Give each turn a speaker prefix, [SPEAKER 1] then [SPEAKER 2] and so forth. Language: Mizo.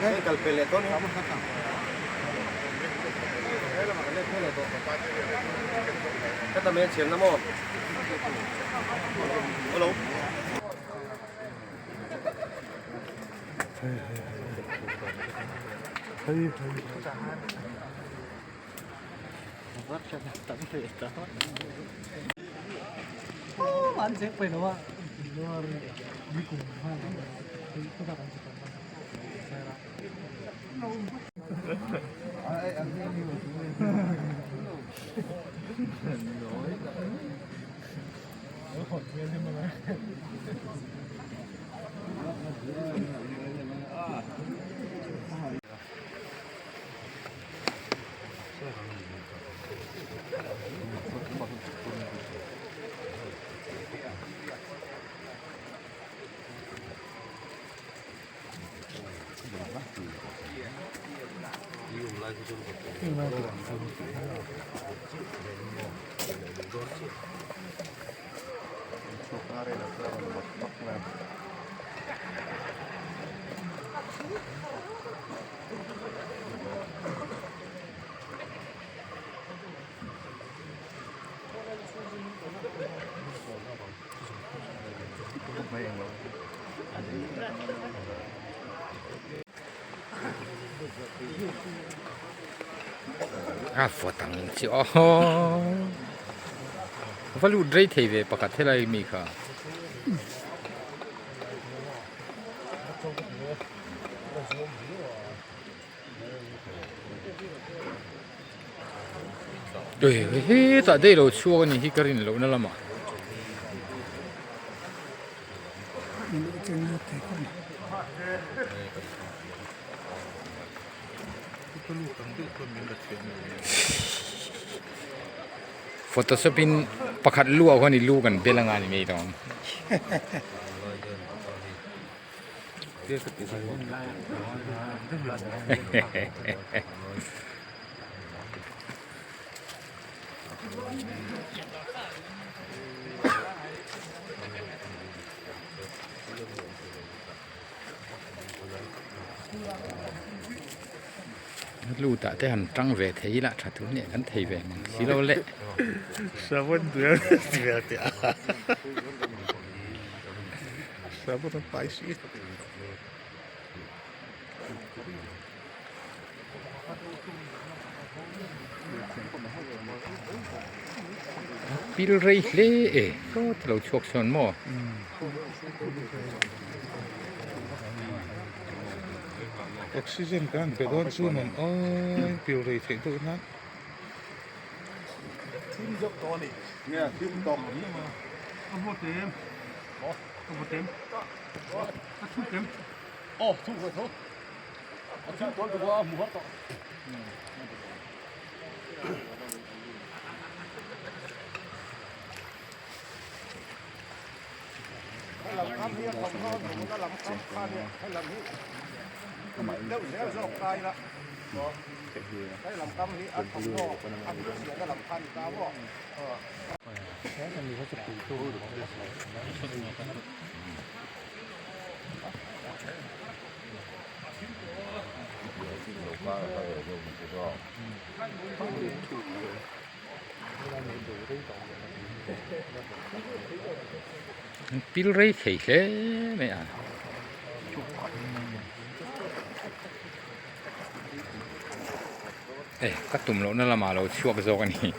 [SPEAKER 1] Kal pe leh dawn. Ka tam en thiam na maw? Hello.
[SPEAKER 2] A vawt ang chi aw va lut rei thei ve pakhat helai mi kha. Hetah daih lo chhuak a nih hi ka rin lohna lamah. Photoshop in pakhat lu ah khuan i lu kan bel anga ni mai dawn. Lut ah te han tang ve thei ila tha tur nia kan thei ve mang si lo le. Pil rei hle e saw ti lo chhuak sawn maw.
[SPEAKER 3] Oxygen kan pe dawn chu nuam awi pil rei theih deuh nan.
[SPEAKER 2] An pil rei thei hle mai a. E ka tum lohna lamah lo chhuak zawk a ni.